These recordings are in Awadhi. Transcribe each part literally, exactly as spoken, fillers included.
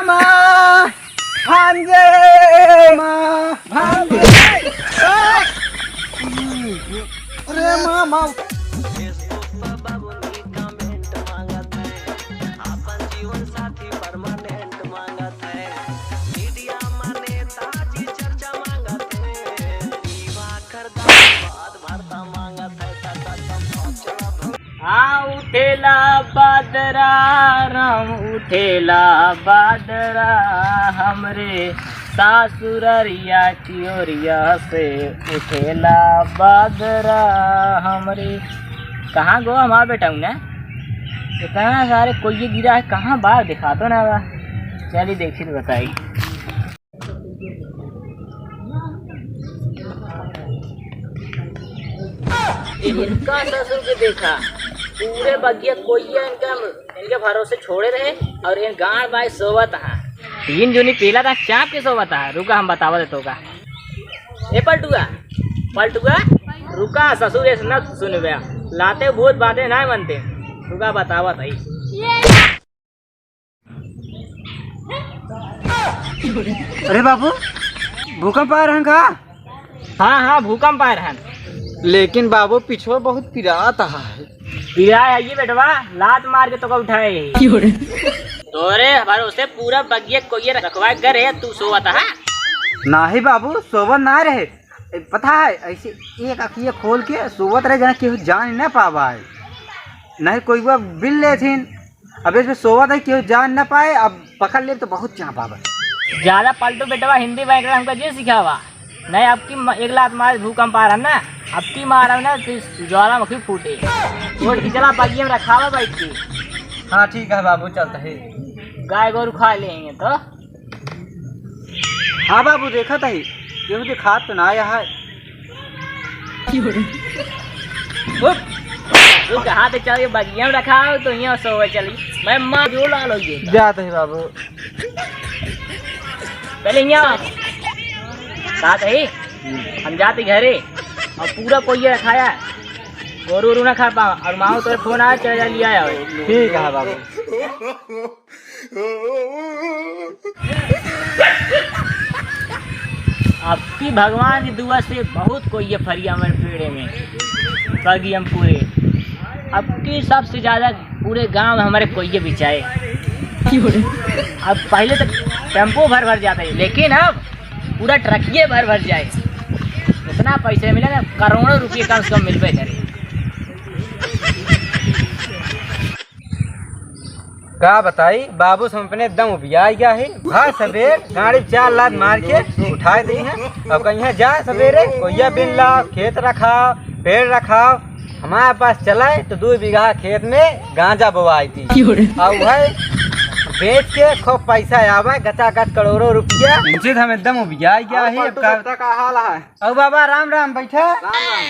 माँ, भांजे, माँ, भांजे। अरे माँ, माँ। हाँ, उठेला बदरा राम, उठेला बदरा हमरे सासुररिया की ओरिया से, उठेला बदरा हमरे। कहाँ गो हमार बेटा हूँ ना? इतना सारे कोई गिरा है, कहाँ बाहर दिखा तो ना बा। चलिए देखी तो बताई। इनका ससुर के देखा, पूरे बगिया कोइया इनका, इनके भरोसे छोड़े रहे और इन गाड़ बाय सोवत हा। तीन जूनी पीला था, चाप के सोवत हा। रुका, हम बतावा देतो का। ए पलटुआ, पलटुआ, रुका, ससुर ऐसे न सुनबे, लाते भूत बातें ना मनते। रुका, बतावा तई। अरे बाबू, भूकंप आय रहन का? हाँ, हाँ, भूकंप आय रहन। लेकिन बाबू, पिछवा बहुत पिरात है। पिरात है ये बेटवा, लात मार के तोका उठाए। क्यों रे? तोरे भरोसे पूरा बगिया कोइया रखवा के रहे, तू सोवत हा? नाही बाबू, सोवत ना रहे। ए, पता है, ऐसे एक अखिया खोल के सोवत रहे, जना केहू जान ना पावा है। नहीं कोई वो बिल लेथिन। अब इसमें सोवत है, केहू जान ना पाए, अब पकड़ ले तो बहुत चाँप आवे। ज्यादा पलटू बेटवा हिंदी बैकग्राउंड हमका जे सिखावा। नहीं, अब की म-, एक लात मारे भूकंप आ रहा ना, अब की मारा ना तो ज्वालामुखी फूटे। वो खिचला बगिया में रखावा बैठ के। हाँ ठीक है बाबू, चलता है। गाय गोरू खा लेंगे तो। हाँ बाबू, देखत ही, केहू दिखात तो ना आया है। उठ, उठ, हाथ चल, ये बगिया में रखा हो तो यहाँ सोवे चली। मैं माँ जो ला लो ये। जात ही बाबू। पहले यहाँ आ। साथ ही हम जाते घरे और पूरा कोई ये रखाया, गोरू वोरू ना खा पाओ और माँ तो फोन आया, चले जा लिया आओ। ठीक है बाबू। अब की भगवान की दुआ से बहुत कोइया फरिया हमारे पेड़े में, बगियम पूरे। अब की सबसे ज्यादा पूरे गांव में हमारे कोइया बिचाए। अब पहले तो टेम्पो भर भर जाता है, लेकिन अब पूरा ट्रकिए भर भर जाए। इतना पैसे मिले ना, करोड़ों रुपये कम से कम मिलबे करे। का बताई, बाबू से हम अपने एकदम उबिया गया है। भाग सबेर गाड़ी चार लात मार के उठाए दी है। अब कहीं जा सवेरे, कोइया बिन लाओ, खेत रखाओ, पेड़ रखाओ, हमारे पास चलाए तो दो बीघा खेत में गांजा बोआई थी। क्यों रे? और वह बेच के खूब पैसा आवे, गचागच करोड़ों रुपया। इनसे तो हम एकदम उबिया गया है। अब का, का हाल है? और बाबा राम राम, बैठा। राम राम।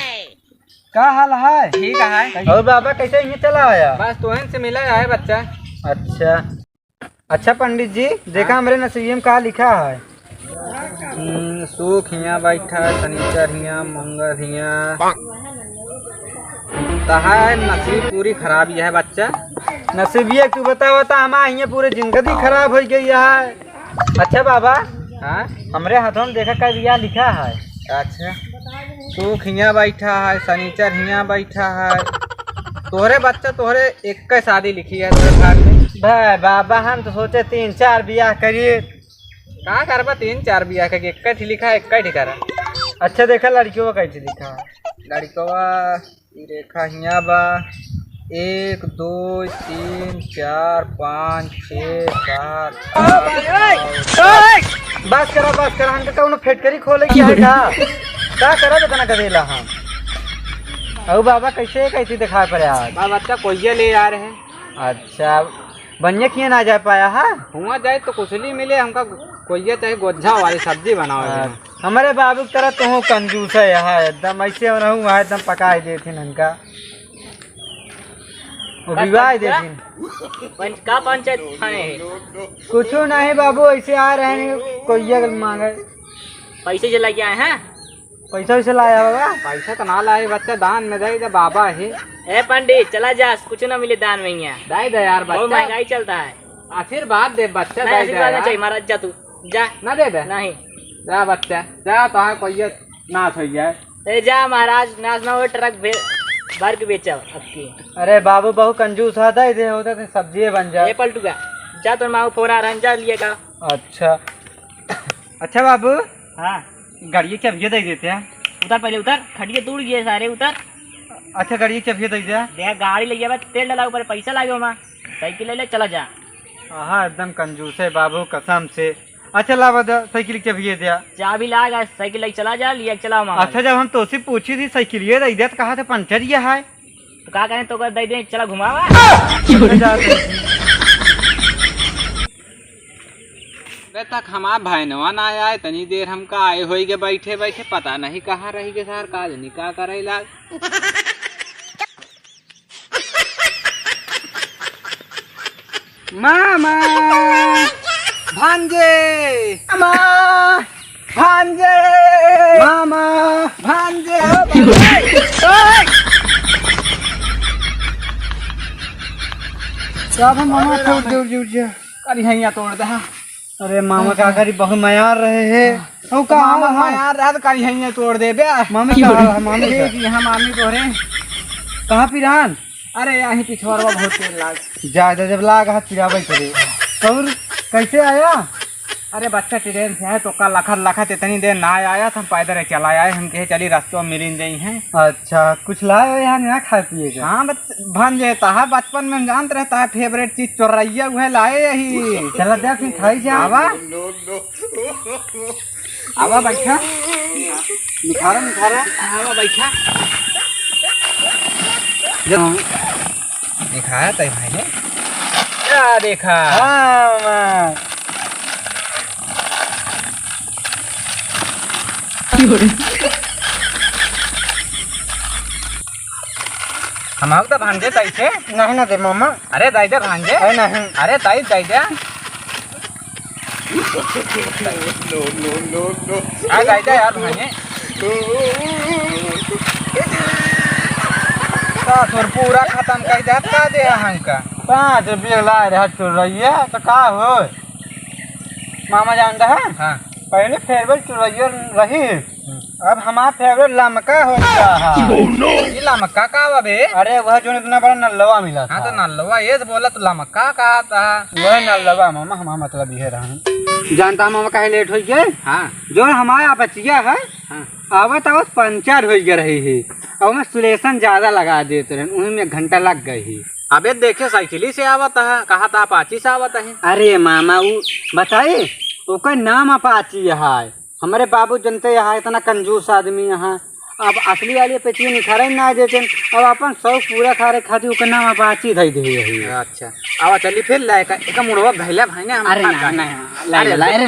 का हाल है? ठीक है। और बाबा कैसे इन्हें चला आया? बस तोहन से मिला है बच्चा। अच्छा, अच्छा पंडित जी, देखा हाँ। हमरे नसीब में का लिखा है। हम्म, सुख हियाँ बैठा, शनिचर हियाँ, मंगल हियाँ। तहार नसीब पूरी खराब ही है बच्चा। नसीबिया तू बतावा, तो हमार हियाँ पूरी जिंदगी खराब हो गई है। अच्छा बाबा, हाँ? हमरे हाथों में देखा का बिया लिखा है। अच्छा, सुख हियाँ बैठा है, शनिचर हियाँ बैठा है। तोहरे बच्चा, तोहरे एक शादी लिखी है तोहरे भाग में। भाई बाबा, हम तो सोचे तीन चार बियाह करिए। का करबा तीन चार बियाह करके? एक ठे लिखा है, एक ठे करा। अच्छा देखा लड़कियों का कैसे लिखा है। लड़कवा ई रेखा हियाँ बा, एक, दो, तीन, चार, पाँच, छः, सात, आठ, नौ, दस। बस करा, बस करा, हमके कौनो फैक्ट्री खोले के है का? का करब इतना गदेला हम? अउ बाबा, कैसे, कैसे दिखाए पड़े आज? बा बच्चा, कोइया ले आ रहे हैं। अच्छा, बनिया किया ना जा पाया है? हुआ जाए तो कुछ नहीं मिले हमका, कोइया चाहे गोज्झा वाली सब्जी बनावे के। हाँ। हमरे बाबू की तरह तोहू कंजूस है यहाँ, एकदम ऐसे रहू वहाँ एकदम पकाई देथिन हमका। वो बस विवाह पंच-, देथिन। पंच-, का पंचायत थाने है? कुछ नहीं बाबू, ऐसे आ रहे हैं, कोइया के मांगे। पैसे जे लगे आए हैं? पैसा वैसा लाया बाबा? पैसा तो ना लाए बच्चा, दान में दे दे, बाबा है। ए पंडित, चला जा, कुछ ना मिले दान में यहाँ। दे दे यार बहुत बच्चा। महंगाई चलता है। आशीर्वाद दे बच्चा, नहीं, दे दे आशीर्वाद ना यार। चाहिए महाराज, जा तू, जा। ना दे दे। नहीं। जा बच्चा, जा, तोहार कोई नाश हो जाए। ए, जा महाराज, नाश ना हो, ट्रक भे-, भर के बेचा अब की। अरे बाबू, बहुत कंजूस है, दे दे, होता तो सब्जिए बन जाए। ए पलटुआ, जा, तोर माँ फोन आ रहा है, जा लिए का। अच्छा। अच्छा बाबू। हाँ। गाड़िए के चाबिया दे देते हैं। उतर, पहले उतर, खटिया टूट गए सारे, उतर। अच्छा, गाड़िए के चाबिया दे दे। देख, गाड़ी ले जाबे, तेल डाला ऊपर, पैसा लागे ओमा, साइकिल ले ले, चला जा। हाँ, एकदम कंजूस है बाबू, कसम से। अच्छा, लावा दे, साइकिल के चाबिया दे। चाबी लाग, साइकिल ले चला जा, लिए चला मामा। अच्छा, जब हम तोसे पूछी थी, साइकिल ये दे दे, तो कहा था पंचर ये है। तो का करें, तो कर दे दे, चला घुमावा। अबे तक हमार भैनवा ना आए, तनी देर हमका आए होई के बैठे बैठे, पता नहीं कहाँ रही के सार, का जनी का करे लाग। मामा, भांजे, मामा, भांजे, मामा, भांजे, ओ भांजे। का भा मामा, उठ जा, उठ जा, उठ जा। अरे हैया तोड़ दे, हाँ। अरे मामा, का करी, बहुत मयार रहे है। ओ का मामा, हाल है? मयार रहे तो कहीं हैया तोड़ देबे। मामी का हाल है, मामी का? ठीक है, हम मामी तोहरे। कहाँ पिरान? अरे यहीं पिछवाड़वा बहुत तेल लाग। जा, जा, जब लाग हाथ पिरावे करे। और कैसे आया? अरे बच्चा ट्रेन से आए तो कल लखत लखत इतनी देर ना आया था, हम पैदल चला आए, हम कहे चली रस्तों में मिलिन जाई हैं। अच्छा, कुछ लाए हो यहाँ, यहाँ खाए पिए का? हाँ, बच-, भांजे, तहा बचपन में हम जानत रहे, तहा फेवरेट चीज चोरैया, उहे लाए यही। चला दे, फिर खाई जा। आवा। आवा बैठा। निखारा, निखारा। आवा बैठा। जब निखारा तय भाई ने। क्या देखा? हाँ, माँ। हम आउ तो भांजे तैसे। नहीं ना दे मामा। अरे दे दे भांजे। अरे नहीं। अरे दे, दे दे। No, no, no, no। अरे दे दे यार भांजे। तो तोर पूरा खत्म कर दे, का दे हमका? पाँच रुपये ला रहा चोरैया, तो का हो? मामा जान रहा? हाँ। पहले फेवरेट चोरैया रही। अब हमार फेवरेट लमका हो गया है। Oh, no! ये लमका का बा बे? अरे वह जो इतना बड़ा नल्लवा मिला था। हाँ, तो नल्लवा ये तो बोला, तो लमका का था? वह नल्लवा मामा, हमार मतलब ये रहा। जानता मामा काहे लेट हो गए? हाँ। जो हमार बचिया है, हाँ। आवत आवत पंचर हो गया रही है। और मैं सुलेशन ज्यादा लगा देते रहे, उन्हीं में एक घंटा लग गई है। अबे देखे साइकिल से आवत है, कहा था अपाची से आवत है। अरे मामा, वो बताए, ओकर नाम अपाची है। हमरे बाबू जनते यहाँ इतना कंजूस आदमी यहाँ, अब असली वाली पेचिया निखारे ना देते, अब अपन शौक पूरा करे खातिर ओकर नाम अपाची धई दे यही। अच्छा, आवा चली फिर लाए का, एक मुड़वा घैला भाई ने हम अरे खा ना, खा। ना, ला, अरे ला, अरे